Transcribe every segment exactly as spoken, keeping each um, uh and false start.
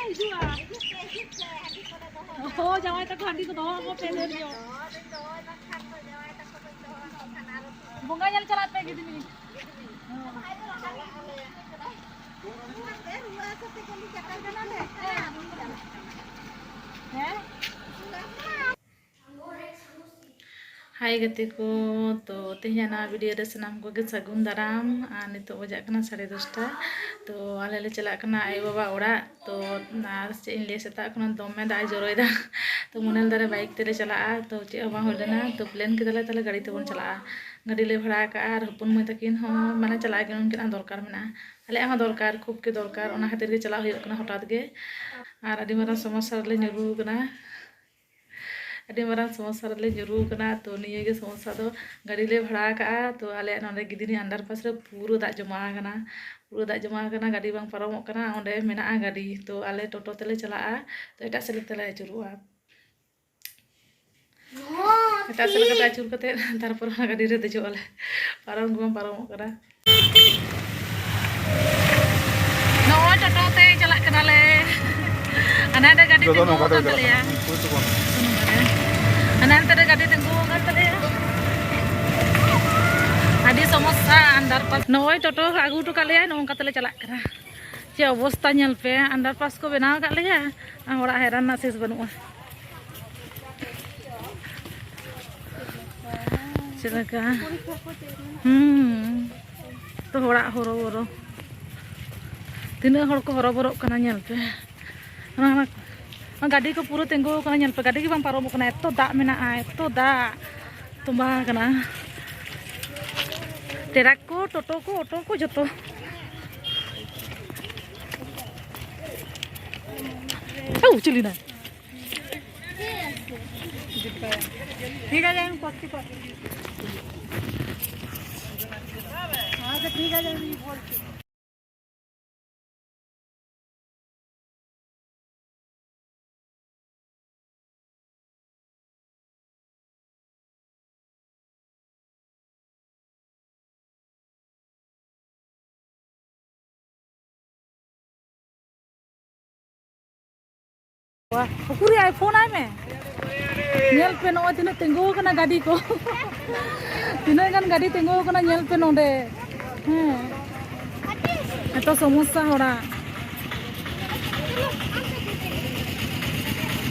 ᱦᱤᱡᱩᱜᱼᱟ᱾ ᱦᱳᱭ, ᱡᱟᱶᱟᱭ ᱛᱟᱠᱚ ᱦᱟᱺᱰᱤ ᱠᱚ ᱫᱚᱦᱚ ᱟᱠᱚ ᱯᱮ ᱰᱷᱮᱨ ᱧᱚᱜ᱾ ᱵᱚᱸᱜᱟ ᱧᱮᱞ ᱪᱟᱞᱟᱜ ᱯᱮ ᱜᱤᱫᱽᱨᱟᱹ᱾ ᱦᱮᱸ? ᱦᱟᱭ ᱜᱟᱛᱮ ᱠᱚ, ᱛᱚ ᱛᱮᱦᱮᱧᱟᱜ ᱱᱚᱣᱟ ᱵᱷᱤᱰᱤᱭᱳ ᱨᱮ ᱥᱟᱱᱟᱢ ᱠᱚᱜᱮ ᱥᱟᱹᱜᱩᱱ ᱫᱟᱨᱟᱢ᱾ ᱟᱨ ᱱᱤᱛᱚᱜ ᱵᱟᱡᱟᱜ ᱠᱟᱱᱟ ᱥᱟᱲᱮ ᱫᱚᱥᱴᱟ᱾ ᱛᱚ ᱟᱞᱮ ᱞᱮ ᱪᱟᱞᱟᱜ ᱠᱟᱱᱟ ᱟᱭᱳ ᱵᱟᱵᱟ ᱚᱲᱟᱜ᱾ ᱛᱚ ᱟᱨ ᱪᱮᱫ ᱤᱧ ᱞᱟᱹᱭᱟ, ᱥᱮᱛᱟᱜ ᱠᱷᱚᱱᱟᱜ ᱫᱚᱢᱮ ᱫᱟᱜ ᱮ ᱡᱚᱨᱚᱭᱮᱫᱟ᱾ ᱛᱚ ᱢᱚᱱᱮ ᱞᱮᱫᱟᱞᱮ ᱵᱟᱭᱤᱠ ᱛᱮᱞᱮ ᱪᱟᱞᱟᱜᱼᱟ, ᱛᱚ ᱪᱮᱫ ᱦᱚᱸ ᱵᱟᱝ ᱦᱩᱭ ᱞᱮᱱᱟ᱾ ᱛᱚ ᱯᱞᱮᱱ ᱠᱮᱫᱟᱞᱮ, ᱛᱟᱦᱞᱮ ᱜᱟᱹᱰᱤ ᱛᱮᱵᱚᱱ ᱪᱟᱞᱟᱜᱼᱟ᱾ ᱜᱟᱹᱰᱤ ᱞᱮ ᱵᱷᱟᱲᱟ ᱟᱠᱟᱫᱼᱟ ᱟᱨ ᱦᱚᱯᱚᱱ ᱢᱟᱹᱭ ᱛᱟᱹᱠᱤᱱ ᱦᱚᱸ ᱢᱟᱱᱮ ᱪᱟᱞᱟᱜ ᱟᱹᱠᱤᱱ, ᱩᱱᱠᱤᱱᱟᱜ ᱦᱚᱸ ᱫᱚᱨᱠᱟᱨ ᱢᱮᱱᱟᱜᱼᱟ, ᱟᱞᱮᱭᱟᱜ ᱦᱚᱸ ᱫᱚᱨᱠᱟᱨ, ᱠᱷᱩᱵ ᱜᱮ ᱫᱚᱨᱠᱟᱨ᱾ ᱚᱱᱟ ᱠᱷᱟᱹᱛᱤᱨ ᱜᱮ ᱪᱟᱞᱟᱜ ᱦᱩᱭᱩᱜ ᱠᱟᱱᱟ ᱦᱚᱴᱟᱛ ᱜᱮ᱾ ᱟᱨ ᱟᱹᱰᱤ ᱢᱟᱨᱟᱝ ᱥᱚᱢᱚᱥᱥᱟ ᱨᱮᱞᱮ ᱧᱩᱨᱩ ᱟᱠᱟᱱᱟ᱾ ᱟᱹᱰᱤ ᱢᱟᱨᱟᱝ ᱥᱚᱢᱚᱥᱥᱟ ᱨᱮᱞᱮ ᱧᱩᱨᱩ ᱟᱠᱟᱱᱟ᱾ ᱛᱚ ᱱᱤᱭᱟᱹ ᱜᱮ ᱥᱚᱢᱚᱥᱥᱟ ᱫᱚ, ᱜᱟᱹᱰᱤ ᱞᱮ ᱵᱷᱟᱲᱟ ᱟᱠᱟᱫᱼᱟ, ᱛᱚ ᱟᱞᱮᱭᱟᱜ ᱱᱚᱰᱮ ᱜᱤᱫᱤᱱᱤ ᱟᱱᱰᱟᱨᱯᱟᱥ ᱨᱮ ᱯᱩᱨᱟᱹ ᱫᱟᱜ ᱡᱚᱢᱟ ᱟᱠᱟᱱᱟ, ᱯᱩᱨᱟᱹ ᱫᱟᱜ ᱡᱚᱢᱟ ᱟᱠᱟᱱᱟ, ᱜᱟᱹᱰᱤ ᱵᱟᱝ ᱯᱟᱨᱚᱢᱚᱜ ᱠᱟᱱᱟ᱾ ᱚᱸᱰᱮ ᱢᱮᱱᱟᱜᱼᱟ ᱜᱟᱹᱰᱤ, ᱛᱚ ᱟᱞᱮ ᱴᱳᱴᱳ ᱛᱮᱞᱮ ᱪᱟᱞᱟᱜᱼᱟ, ᱛᱚ ᱮᱴᱟᱜ ᱥᱮᱫ ᱛᱮᱞᱮ ᱟᱹᱪᱩᱨᱚᱜᱼᱟ᱾ ᱮᱴᱟᱜ ᱥᱮᱫ ᱞᱮᱠᱟᱛᱮ ᱟᱹᱪᱩᱨ ᱠᱟᱛᱮ ᱛᱟᱨᱯᱚᱨ ᱚᱱᱟ ᱜᱟᱹᱰᱤ ᱨᱮ ᱫᱮᱡᱚᱜ ᱟᱞᱮ᱾ ᱯᱟᱨᱚᱢ ᱜᱮ ᱵᱟᱝ ᱯᱟᱨᱚᱢᱚᱜ ᱠᱟᱱᱟ᱾ ᱱᱚᱜᱼᱚᱭ ᱴᱳᱴᱳ ᱛᱮ ᱪᱟᱞᱟᱜ ᱠᱟᱱᱟᱞᱮ᱾ ᱦᱟᱱᱮ ᱦᱟᱸᱰᱮ ᱜᱟᱹᱰᱤ ᱡᱚᱛᱚ ᱛᱤᱸᱜᱩ ᱱᱚᱝᱠᱟ ᱛᱮ ᱟᱠᱟᱱ ᱪᱟᱞᱟᱜ ᱛᱟᱞᱮᱭᱟ᱾ ᱠᱟᱱᱟ᱾ ᱦᱟᱱᱮ ᱦᱟᱱᱛᱮ ᱨᱮ ᱜᱟᱹᱰᱤ ᱛᱤᱸᱜᱩ ᱟᱠᱟᱱ ᱛᱟᱞᱮᱭᱟ᱾ ᱟᱹᱰᱤ ᱥᱚᱢᱚᱥᱥᱟ ᱟᱱᱰᱟᱨᱯᱟᱥ᱾ ᱱᱚᱜᱼᱚᱭ ᱴᱳᱴᱳ ᱟᱹᱜᱩ ᱦᱚᱴᱚ ᱠᱟᱜ ᱞᱮᱭᱟ, ᱱᱚᱜᱼᱚ ᱱᱚᱝᱠᱟ ᱛᱮᱞᱮ ᱪᱟᱞᱟᱜ ᱠᱟᱱᱟ᱾ ᱪᱮᱫ ᱚᱵᱚᱥᱛᱟ ᱧᱮᱞ ᱯᱮ, ᱟᱱᱰᱟᱨᱯᱟᱥ ᱠᱚ ᱵᱮᱱᱟᱣ ᱟᱠᱟᱫ ᱞᱮᱭᱟ, ᱟᱨ ᱦᱚᱲᱟᱜ ᱦᱮᱨᱟᱱ ᱨᱮᱱᱟᱜ ᱥᱮᱥ ᱵᱟᱹᱱᱩᱜᱼᱟ᱾ ᱪᱮᱫ ᱞᱮᱠᱟ? ᱦᱩᱸ, ᱛᱚ ᱦᱚᱲᱟᱜ ᱦᱚᱨᱚᱵᱚᱨᱚ, ᱛᱤᱱᱟᱹᱜ ᱦᱚᱲ ᱠᱚ ᱦᱚᱨᱚᱵᱚᱨᱚᱜ ᱠᱟᱱᱟ ᱧᱮᱞ ᱯᱮ᱾ ᱚᱱᱟ, ᱚᱱᱟ ᱜᱟᱹᱰᱤ ᱠᱚ ᱯᱩᱨᱟᱹ ᱛᱤᱸᱜᱩ ᱟᱠᱟᱱᱟ, ᱧᱮᱞ ᱯᱮ, ᱜᱟᱹᱰᱤ ᱜᱮ ᱵᱟᱝ ᱯᱟᱨᱚᱢᱚᱜ ᱠᱟᱱᱟ, ᱮᱛᱚ ᱫᱟᱜ ᱢᱮᱱᱟᱜᱼᱟ, ᱮᱛᱚ ᱫᱟᱜ ᱛᱚᱸᱵᱟ ᱟᱠᱟᱱᱟ᱾ ᱴᱮᱨᱟᱠ ᱠᱚ, ᱴᱳᱴᱳ ᱠᱚ, ᱚᱴᱳ ᱠᱚ ᱡᱚᱛᱚ᱾ ᱟᱹᱣ, ᱪᱤᱞᱤᱱᱟ? ঠিক আছে, আমি করছি, করছি। আচ্ছা, ঠিক আছে, আমি বলছি। ᱩᱠᱩᱨᱤᱡ ᱟᱭ, ᱯᱷᱳᱱ ᱟᱭ ᱢᱮ᱾ ᱧᱮᱞ ᱯᱮ, ᱱᱚᱜᱼᱚᱭ ᱛᱤᱱᱟᱹᱜ ᱛᱤᱸᱜᱩ ᱟᱠᱟᱱᱟ ᱜᱟᱹᱰᱤ ᱠᱚ᱾ ᱛᱤᱱᱟᱹᱜ ᱜᱟᱱ ᱜᱟᱹᱰᱤ ᱛᱤᱸᱜᱩ ᱟᱠᱟᱱᱟ, ᱧᱮᱞ ᱯᱮ ᱱᱚᱰᱮ᱾ ᱦᱮᱸ, ᱮᱛᱚ ᱥᱚᱢᱚᱥᱥᱟ ᱦᱚᱲᱟᱜ᱾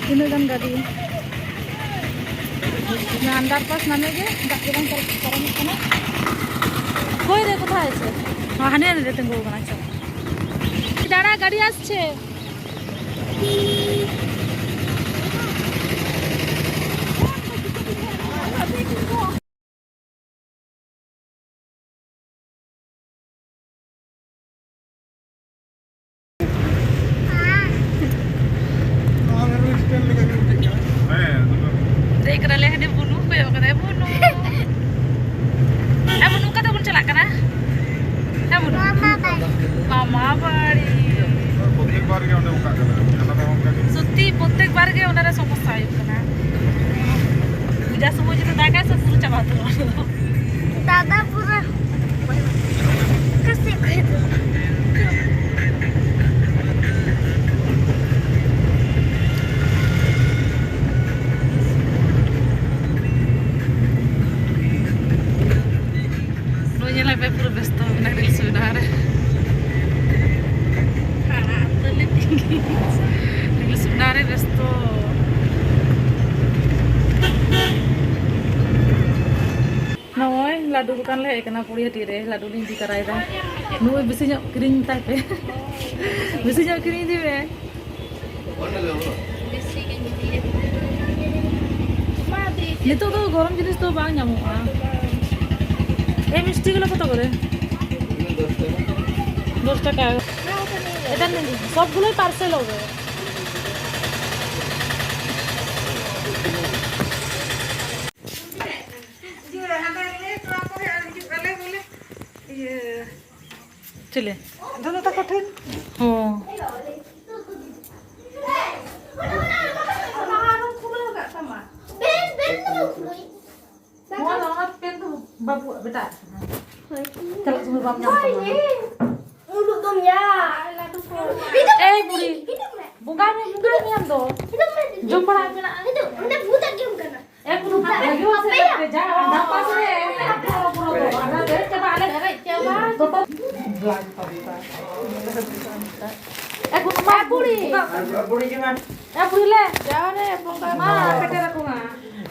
ᱛᱤᱱᱟᱹᱜ ᱜᱟᱱ ᱜᱟᱹᱰᱤ᱾ ᱚᱱᱟ underpass ᱱᱟᱢᱮ ᱜᱮ ᱫᱟᱜ ᱜᱮ ᱵᱟᱝ ᱪᱟᱞᱟᱜ, ᱯᱟᱨᱚᱢᱚᱜ ᱠᱟᱱᱟ᱾ ᱠᱚᱭ ᱨᱮ, ᱠᱳᱛᱷᱟᱭ ᱟᱪᱷᱮ? ᱦᱟᱱᱮ, ᱦᱟᱱᱮ ᱨᱮ ᱛᱤᱸᱜᱩ ᱟᱠᱟᱱᱟ᱾ ᱟᱪᱪᱷᱟ, ᱫᱟᱬᱟ ᱜᱟᱹᱰᱤ ᱟᱥᱪᱷᱮ᱾ ᱫᱮᱡ ᱠᱟᱱᱟᱞᱮ ᱦᱟᱱᱮ ᱵᱩᱱᱩ, ᱠᱚᱭᱚᱜ ᱠᱟᱫᱟᱭ ᱵᱩᱱᱩ᱾ ᱦᱮᱸ, ᱵᱩᱱᱩ, ᱚᱠᱟ ᱛᱮᱵᱚᱱ ᱪᱟᱞᱟᱜ ᱠᱟᱱᱟ? ᱦᱮᱸ, ᱵᱩᱱᱩ᱾ ᱢᱟᱢᱟ ᱵᱟᱲᱤ᱾ ᱢᱟᱢᱟ ᱵᱟᱲᱤ᱾ ᱯᱨᱚᱛᱮᱠ ᱵᱟᱨ ᱜᱮ ᱚᱸᱰᱮ ᱚᱱᱠᱟᱜ ᱠᱟᱱᱟ, ᱦᱟᱱᱟ ᱫᱷᱟᱣ ᱚᱱᱠᱟ ᱜᱮ᱾ ᱥᱚᱛᱛᱤ, ᱯᱨᱚᱛᱮᱠ ᱵᱟᱨ ᱜᱮ ᱚᱱᱟᱨᱮ ᱥᱚᱢᱚᱥᱥᱟ ᱦᱩᱭᱩᱜ ᱠᱟᱱᱟ᱾ ᱯᱩᱡᱟ ᱥᱚᱢᱚᱭ ᱡᱩᱫᱤ ᱫᱟᱜᱟᱭ ᱥᱮ, ᱯᱩᱨᱟᱹ ᱪᱟᱵᱟ ᱩᱛᱟᱹᱨᱚᱜᱼᱟ᱾ ᱫᱟᱫᱟ ᱯᱩᱨᱟᱹ ᱚᱠᱟ ᱥᱮᱫ ᱠᱷᱚᱡ ᱫᱚ? ᱱᱚᱜᱼᱚᱭ ᱧᱮᱞ ᱯᱮ, ᱯᱩᱨᱟᱹ ᱵᱮᱥᱛᱚ ᱢᱮᱱᱟᱜ ᱨᱤᱞᱥ ᱵᱮᱱᱟᱣ ᱨᱮ᱾ ᱦᱟᱲᱟᱜ ᱩᱛᱟᱹᱨ ᱞᱮ ᱛᱤᱸᱜᱩ᱾ ᱨᱤᱞᱥ ᱵᱮᱱᱟᱣ ᱨᱮ ᱵᱮᱥᱛᱚ᱾ ᱱᱚᱜᱼᱚᱭ ᱞᱟᱹᱰᱩ ᱫᱚᱠᱟᱱ ᱞᱮ ᱦᱮᱡ ᱟᱠᱟᱱᱟ, ᱯᱚᱲᱤᱦᱟᱹᱴᱤ ᱨᱮ᱾ ᱞᱟᱹᱰᱩ ᱞᱤᱧ ᱤᱫᱤ ᱛᱟᱨᱟᱭᱮᱫᱟ᱾ ᱱᱩᱭ ᱵᱮᱥᱤ ᱧᱚᱜ ᱠᱤᱨᱤᱧ ᱛᱟᱭ ᱯᱮ᱾ ᱵᱮᱥᱤ ᱧᱚᱜ ᱠᱤᱨᱤᱧ ᱤᱫᱤ ᱢᱮ᱾ ᱱᱤᱛᱚᱜ ᱫᱚ ᱜᱚᱨᱚᱢ ᱡᱤᱱᱤᱥ ᱫᱚ ᱵᱟᱝ ᱧᱟᱢᱚᱜᱼᱟ᱾ এই মিষ্টিগুলো কত করে? দশ টাকা। এটা নেই, সবগুলোই পার্সেল হবে। ᱪᱮᱞᱮ? ᱫᱟᱫᱟ ᱛᱟᱠᱚ ᱴᱷᱮᱱ᱾ ᱦᱚᱸ᱾ ᱱᱚᱣᱟ ᱫᱚ, ᱚᱱᱟ ᱯᱮᱱ ᱫᱚ ᱵᱟᱹᱵᱩᱣᱟᱜ, ᱵᱮᱴᱟ᱾ ᱪᱟᱞᱟᱜ ᱥᱚᱢᱚᱭ ᱵᱟᱢ ᱧᱟᱢ ᱛᱟᱢᱟ᱾ ᱩᱰᱩᱠ ᱫᱚᱢ ᱭᱟ, ᱞᱟᱹᱰᱩ ᱠᱚ᱾ ᱮᱭ ᱵᱩᱲᱤ᱾ ᱵᱚᱸᱜᱟᱭ ᱢᱮ, ᱵᱚᱸᱜᱟᱭ ᱢᱮ ᱟᱢ ᱫᱚ᱾ ᱡᱚᱢ ᱵᱟᱲᱟ ᱢᱮᱱᱟᱜᱼᱟ᱾ ᱱᱤᱛᱚᱜ ᱚᱸᱰᱮ ᱵᱷᱩᱛ ᱟᱜ ᱜᱮᱢ ᱠᱟᱱᱟ᱾ ᱮ, ᱠᱩᱫᱩᱢ ᱠᱟᱛᱷᱟ ᱜᱮ ᱵᱟᱝ ᱥᱮ, ᱡᱟ ᱰᱷᱟᱯᱟ ᱥᱮ, ᱯᱩᱨᱟᱹ, ᱯᱩᱨᱟᱹ, ᱯᱩᱨᱟᱹ, ᱟᱫᱚ ᱫᱮᱡ ᱪᱟᱵᱟ, ᱟᱞᱮ ᱯᱮᱨᱮᱡ ᱪᱟᱵᱟ᱾ ᱮ, ᱠᱩᱫᱩᱢ ᱢᱟ ᱵᱩᱲᱤ᱾ ᱮ, ᱵᱩᱲᱤ ᱞᱮ᱾ ᱡᱟᱣ ᱨᱮ, ᱵᱚᱸᱜᱟ ᱢᱟ, ᱢᱟ᱾ ᱯᱮᱴᱮᱨ ᱟᱠᱚ ᱢᱟ᱾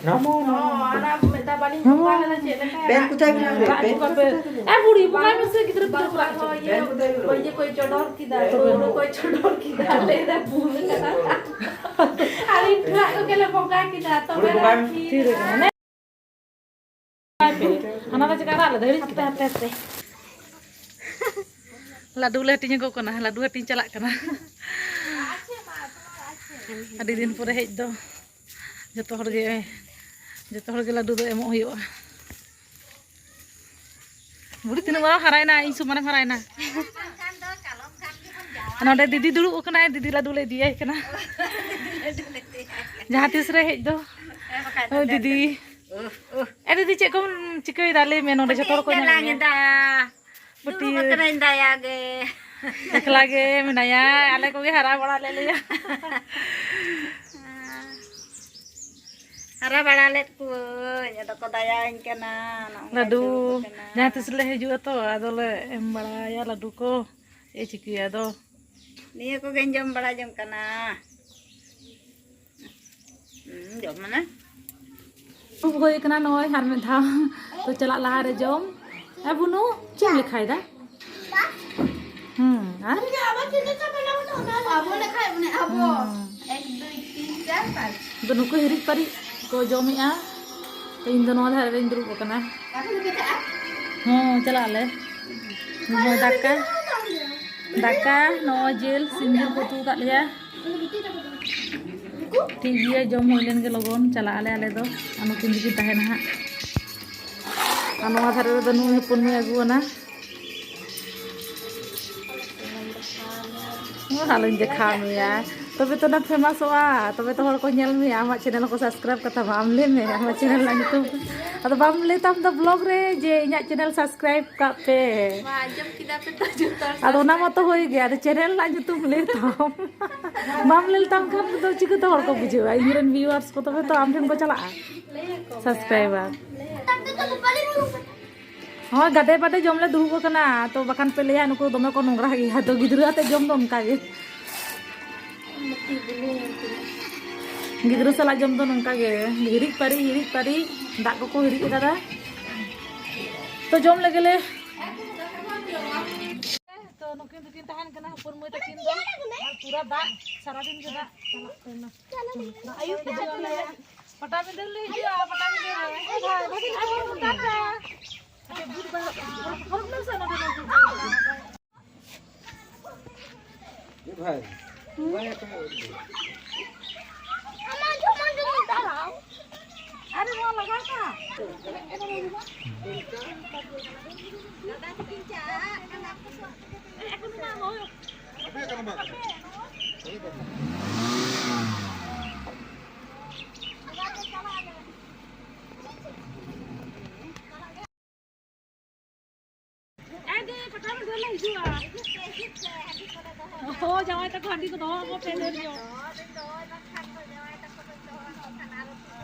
ᱱᱟᱢᱳ, ᱱᱟᱢᱳ᱾ ᱚ, ᱟᱨ ᱢᱤᱫ ᱫᱷᱟᱣ ᱵᱟᱹᱞᱤᱧ ᱵᱚᱸᱜᱟ ᱞᱮᱫᱟ, ᱪᱮᱫ ᱞᱮᱠᱟ? ᱯᱮᱱ ᱠᱚᱛᱟᱭ ᱢᱮᱱᱟᱜᱼᱟ, ᱨᱟᱜ ᱯᱮᱱ ᱦᱚᱪᱚ ᱠᱟᱯᱮ᱾ ᱠᱚᱛᱟᱭ ᱢᱮᱱᱟᱜᱼᱟ᱾ ᱮ, ᱵᱩᱲᱤ, ᱵᱚᱸᱜᱟᱭ ᱢᱮᱥᱮ, ᱜᱤᱫᱽᱨᱟᱹ, ᱯᱤᱫᱽᱨᱟᱹ ᱠᱚ ᱨᱟᱜ ᱦᱚᱪᱚ᱾ ᱤᱭᱟᱹ, ᱤᱭᱟᱹ ᱠᱚᱭ ᱪᱚᱰᱚᱨ ᱠᱮᱫᱟ, ᱯᱟᱹᱣᱨᱟᱹ ᱠᱚᱭ ᱪᱚᱰᱚᱨ ᱠᱮᱫᱟ, ᱞᱟᱹᱭ ᱫᱟ ᱵᱷᱩᱞ ᱠᱟᱱᱟ᱾ ᱟᱹᱞᱤᱧ ᱨᱟᱜ ᱠᱚᱜᱮ ᱞᱮ ᱵᱚᱸᱜᱟ ᱠᱮᱫᱟ, ᱛᱚᱵᱮ ᱨᱟᱜ ᱠᱮᱫᱟ᱾ ᱦᱟᱱᱟ ᱫᱚ ᱪᱮᱫ ᱞᱮᱠᱟ ᱨᱟᱜ ᱞᱮᱫᱟ? ᱦᱤᱲᱤᱧ ᱠᱮᱫᱟ᱾ ᱦᱟᱯᱮ, ᱦᱟᱯᱮ, ᱦᱟᱯᱮ᱾ ᱞᱟᱹᱰᱩ ᱞᱮ ᱦᱟᱹᱴᱤᱧ ᱟᱠᱚ ᱠᱟᱱᱟ, ᱞᱟᱹᱰᱩ ᱦᱟᱹᱴᱤᱧ ᱪᱟᱞᱟᱜ ᱠᱟᱱᱟ᱾ ᱟᱹᱰᱤ ᱫᱤᱱ ᱯᱚᱨᱮ ᱦᱮᱡ ᱫᱚ᱾ ᱡᱚᱛᱚ ᱦᱚᱲ ᱜᱮ, ᱡᱚᱛᱚ ᱦᱚᱲ ᱜᱮ ᱞᱟᱹᱰᱩ ᱫᱚ ᱮᱢᱚᱜ ᱦᱩᱭᱩᱜᱼᱟ᱾ ᱵᱩᱲᱤ ᱛᱤᱱᱟᱹᱜ ᱢᱟᱨᱟᱝ ᱦᱟᱨᱟᱭᱮᱱᱟ, ᱤᱧ ᱥᱚᱢᱟᱱᱮᱢ ᱦᱟᱨᱟᱭᱮᱱᱟ᱾ ᱱᱚᱰᱮ ᱫᱤᱫᱤ ᱫᱩᱲᱩᱵ ᱟᱠᱟᱱᱟᱭ, ᱫᱤᱫᱤ ᱞᱟᱹᱰᱩ ᱞᱮ ᱤᱫᱤᱭᱟᱭ ᱠᱟᱱᱟ᱾ ᱡᱟᱦᱟᱸ ᱛᱤᱥ ᱨᱮ ᱦᱮᱡ ᱫᱚ᱾ ᱦᱳᱭ ᱫᱤᱫᱤ᱾ ᱮ ᱫᱤᱫᱤ, ᱪᱮᱫ ᱠᱚᱢ ᱪᱤᱠᱟᱹᱭᱮᱫᱟ? ᱞᱟᱹᱭ ᱢᱮ, ᱱᱚᱰᱮ ᱡᱚᱛᱚ ᱦᱚᱲ ᱠᱚ ᱧᱮᱞ ᱢᱮᱭᱟ᱾ ᱫᱩᱲᱩᱵ ᱯᱟᱹᱴᱤᱭᱟᱹ᱾ ᱟᱠᱟᱱᱟᱹᱧ ᱫᱟᱭᱟ ᱜᱮ᱾ ᱮᱠᱞᱟ ᱜᱮ ᱢᱮᱱᱟᱭᱟ, ᱟᱞᱮ ᱠᱚᱜᱮ ᱦᱟᱨᱟ ᱵᱟᱲᱟ ᱞᱮᱫ ᱞᱮᱭᱟ᱾ ᱦᱟᱨᱟ ᱵᱟᱲᱟ ᱞᱮᱫ ᱠᱚᱣᱟᱹᱧ, ᱟᱫᱚ ᱠᱚ ᱫᱟᱭᱟᱧ ᱠᱟᱱᱟ, ᱱᱚᱜᱼᱚ ᱱᱚᱝᱠᱟᱧ ᱞᱟᱹᱰᱩ, ᱫᱩᱲᱩᱵ ᱟᱠᱟᱱᱟ᱾ ᱡᱟᱦᱟᱸ ᱛᱤᱥ ᱞᱮ ᱦᱤᱡᱩᱜᱼᱟ ᱛᱚ, ᱟᱫᱚᱞᱮ ᱮᱢ ᱵᱟᱲᱟᱭᱟ ᱞᱟᱹᱰᱩ ᱠᱚ᱾ ᱪᱮᱫ ᱪᱤᱠᱟᱹᱭᱟ ᱟᱫᱚ? ᱱᱤᱭᱟᱹ ᱠᱚᱜᱮᱧ ᱡᱚᱢ ᱵᱟᱲᱟ ᱡᱚᱝ ᱠᱟᱱᱟ᱾ ᱦᱩᱸ, ᱡᱚᱢ ᱢᱟᱱᱮ᱾ ᱦᱩᱭ ᱠᱟᱱᱟ ᱱᱚᱜᱼᱚᱭ ᱟᱨ ᱢᱤᱫ ᱫᱷᱟᱣ᱾ ᱛᱚ ᱪᱟᱞᱟᱜ ᱞᱟᱦᱟ ᱨᱮ ᱡᱚᱢ᱾ ᱮ ᱵᱩᱱᱩ, ᱪᱮᱫ ᱮᱢ ᱞᱮᱠᱷᱟᱭᱮᱫᱟ? ᱦᱩᱸ, ᱟᱨ? ᱟᱵᱚ ᱞᱮᱠᱷᱟᱭ ᱢᱟᱱᱮ ᱟᱵᱚ᱾ ᱦᱩᱸ᱾ ᱮᱠ, ᱫᱩᱭ, ᱛᱤᱱ, ᱪᱟᱨ, ᱯᱟᱸᱪ᱾ ᱟᱫᱚ ᱱᱩᱠᱩ ᱦᱤᱨᱤᱡ ᱯᱟᱹᱨᱤᱡ ᱠᱚ ᱡᱚᱢᱮᱜᱼᱟ᱾ ᱛᱚ ᱤᱧ ᱫᱚ ᱱᱚᱣᱟ ᱫᱷᱟᱨᱮ ᱨᱮᱧ ᱫᱩᱲᱩᱵ ᱟᱠᱟᱱᱟ᱾ ᱟᱯᱮ ᱫᱚᱯᱮ ᱪᱟᱜᱼᱟ? ᱦᱚᱸ, ᱪᱟᱞᱟᱜ ᱟᱞᱮ᱾ ᱱᱚᱜᱼᱚᱭ ᱫᱟᱠᱟ, ᱫᱟᱠᱟ, ᱱᱚᱜᱼᱚᱭ ᱡᱤᱞ, ᱥᱤᱢ ᱡᱤᱞ ᱠᱚ ᱩᱛᱩ ᱟᱠᱟᱫ ᱞᱮᱭᱟ᱾ ᱴᱷᱤᱠ ᱜᱮᱭᱟ, ᱡᱚᱢ ᱦᱩᱭ ᱞᱮᱱ ᱜᱮ ᱞᱚᱜᱚᱱ, ᱪᱟᱞᱟᱜ ᱟᱞᱮ ᱟᱞᱮ ᱫᱚ᱾ ᱟᱨ ᱱᱩᱠᱤᱱ ᱫᱚᱠᱤᱱ ᱛᱟᱦᱮᱱᱟ ᱦᱟᱸᱜ᱾ ᱟᱨ ᱱᱚᱣᱟ ᱫᱷᱟᱨᱮ ᱨᱮᱫᱚ ᱱᱩᱭ ᱦᱚᱯᱚᱱ ᱢᱟᱹᱭ ᱟᱹᱜᱩᱣᱟᱱᱟ᱾ ᱟᱞᱚᱧ ᱫᱮᱠᱷᱟᱣ ᱢᱮᱭᱟ, ᱛᱚᱵᱮ ᱛᱚ ᱱᱟ ᱯᱷᱮᱢᱟᱥᱚᱜᱼᱟ, ᱛᱚᱵᱮ ᱛᱚ ᱦᱚᱲ ᱠᱚ ᱧᱮᱞ ᱢᱮᱭᱟ, ᱟᱢᱟᱜ ᱪᱮᱱᱮᱞ ᱠᱚ ᱥᱟᱵᱥᱠᱨᱟᱭᱤᱵ ᱠᱟᱛᱟᱢᱟ᱾ ᱟᱢ ᱞᱟᱹᱭ ᱢᱮ ᱟᱢᱟᱜ ᱪᱮᱱᱮᱞ ᱨᱮᱱᱟᱜ ᱧᱩᱛᱩᱢ᱾ ᱟᱫᱚ ᱵᱟᱢ ᱞᱟᱹᱭ ᱛᱟᱢ ᱫᱚ ᱵᱞᱚᱜ ᱨᱮ ᱡᱮ ᱤᱧᱟᱹᱜ ᱪᱮᱱᱮᱞ ᱥᱟᱵᱥᱠᱨᱟᱭᱤᱵ ᱠᱟᱜ ᱯᱮ᱾ ᱢᱟ ᱟᱸᱡᱚᱢ ᱠᱮᱫᱟ ᱯᱮ ᱛᱚ ᱡᱚᱛᱚ ᱦᱚᱲ᱾ ᱟᱫᱚ ᱚᱱᱟ ᱢᱟᱛᱚ ᱦᱩᱭ ᱜᱮ, ᱟᱫᱚ ᱪᱮᱱᱮᱞ ᱨᱮᱱᱟᱜ ᱧᱩᱛᱩᱢ ᱞᱟᱹᱭ ᱛᱟᱢ᱾ ᱵᱟᱢ ᱞᱟᱹᱭ ᱛᱟᱢ ᱠᱷᱟᱱ ᱫᱚ ᱪᱤᱠᱟᱹᱛᱮ ᱦᱚᱲ ᱠᱚ ᱵᱩᱡᱷᱟᱹᱣᱟ? ᱤᱧ ᱨᱮᱱ ᱵᱷᱤᱭᱩᱣᱟᱨᱥ ᱠᱚ ᱛᱚᱵᱮ ᱛᱚ ᱟᱢ ᱴᱷᱮᱱ ᱠᱚ ᱪᱟᱞᱟᱜᱼᱟ ᱥᱟᱵᱥᱠᱨᱟᱭᱵᱟᱨ᱾ ᱦᱳᱭ, ᱜᱟᱰᱮ ᱵᱟᱰᱮ ᱡᱚᱢ ᱞᱮ ᱫᱩᱲᱩᱵ ᱟᱠᱟᱱᱟ, ᱛᱚ ᱵᱟᱠᱷᱟᱱ ᱯᱮ ᱞᱟᱹᱭᱟ ᱱᱩᱠᱩ ᱫᱚᱢᱮ ᱠᱚ ᱱᱚᱝᱨᱟ ᱜᱮᱭᱟ᱾ ᱛᱚ ᱜᱤᱫᱽᱨᱟᱹ ᱟᱛᱮ ᱡᱚᱢ ᱫᱚ ᱚᱱᱠᱟ ᱜᱮ, ᱜᱤᱫᱽᱨᱟᱹ ᱥᱟᱞᱟᱜ ᱡᱚᱢ ᱫᱚ ᱱᱚᱝᱠᱟ ᱜᱮ, ᱦᱤᱨᱤᱡ ᱯᱟᱹᱨᱤᱡ, ᱦᱤᱨᱤᱡ ᱯᱟᱹᱨᱤᱡ, ᱫᱟᱜ ᱠᱚᱠᱚ ᱦᱤᱨᱤᱡ ᱟᱠᱟᱫᱟ᱾ ᱛᱚ ᱡᱚᱢ ᱞᱮᱜᱮ ᱞᱮ᱾ ᱛᱚ ᱱᱩᱠᱤᱱ ᱫᱚᱠᱤᱱ ᱛᱟᱦᱮᱱ ᱠᱟᱱᱟ ᱦᱚᱯᱚᱱ ᱢᱟᱹᱭ ᱛᱟᱹᱠᱤᱱ ᱫᱚ, ᱟᱨ ᱯᱩᱨᱟᱹ ᱫᱟᱜ, ᱥᱟᱨᱟᱫᱤᱱ ᱜᱮ ᱫᱟᱜ ᱪᱟᱞᱟᱜ ᱠᱟᱱᱟ᱾ ᱟᱹᱭᱩᱵ ᱦᱤᱡᱩᱜ ᱟᱞᱮ, ᱯᱟᱴᱟᱵᱤᱸᱫᱷᱟᱹ ᱞᱮ ᱦᱤᱡᱩᱜᱼᱟ, ᱯᱟᱴᱟᱵᱤᱸᱫᱷᱟᱹ ᱨᱮ᱾ ᱴᱟᱴᱟ᱾ ᱟᱯᱮ ᱵᱩᱴ ᱵᱟᱝ ᱦᱚᱨᱚᱜ ᱢᱮ ᱥᱮ ᱱᱚᱰᱮ ᱱᱚᱰᱮ᱾ ᱮ ᱵᱷᱟᱭ, ᱵᱟᱭ ᱟᱠᱚ᱾ ᱟᱨᱮ ᱱᱚᱣᱟ ᱞᱟᱜᱟᱣ ᱠᱟᱜ᱾ ᱟᱹᱰᱤ ᱯᱟᱴᱟ ᱵᱤᱸᱫᱷᱟᱹ ᱞᱮ ᱦᱤᱡᱩᱜᱼᱟ᱾ ᱦᱳᱭ, ᱡᱟᱶᱟᱭ ᱛᱟᱠᱚ ᱦᱟᱺᱰᱤ ᱠᱚ ᱫᱚᱦᱚ ᱟᱠᱚ ᱯᱮ ᱰᱷᱮᱨ ᱧᱚᱜ᱾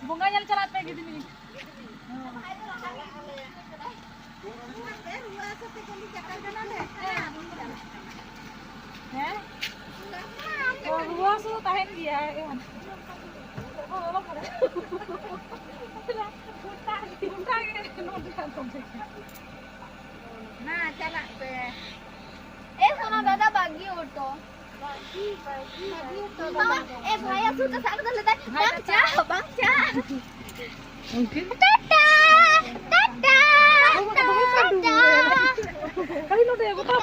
ᱵᱚᱸᱜᱟ ᱧᱮᱞ ᱪᱟᱞᱟᱜ ᱯᱮ ᱜᱤᱫᱽᱨᱟᱹ᱾ ᱦᱮᱸ? ᱚ, ᱨᱩᱣᱟᱹ ᱦᱟᱹᱥᱩ ᱫᱚ ᱛᱟᱦᱮᱱ ᱜᱮᱭᱟ᱾ ᱚ, ᱵᱟᱵᱟ ᱠᱚᱨᱮ᱾ ᱜᱚᱴᱟ ᱜᱮ, ᱜᱚᱴᱟ ᱜᱮ ᱱᱚᱰᱮ ᱟᱫᱚ᱾ ᱢᱟ, ᱪᱟᱞᱟᱜ ᱯᱮ᱾ ᱮ, ᱥᱳᱱᱟ ᱫᱟᱫᱟ, ᱵᱟᱹᱜᱤ ᱚᱴᱚ᱾ ᱵᱟᱹᱜᱤ, ᱵᱟᱹᱜᱤ, ᱵᱟᱹᱜᱤ ᱚᱴᱚ᱾ ᱢᱟᱢᱟ, ᱮ, ᱵᱷᱟᱭᱟ ᱥᱩᱴ ᱥᱟᱵ ᱠᱟᱛᱮ ᱞᱟᱹᱭ ᱫᱟᱭ, ᱵᱟᱝ ᱪᱟ, ᱵᱟᱝ ᱪᱟ᱾ ᱩᱱᱠᱤᱱ? ᱴᱟᱴᱟ, ᱴᱟᱴᱟ, ᱴᱟᱴᱟ᱾ ᱠᱷᱟᱹᱞᱤ ᱱᱚᱰᱮ ᱜᱚᱴᱟ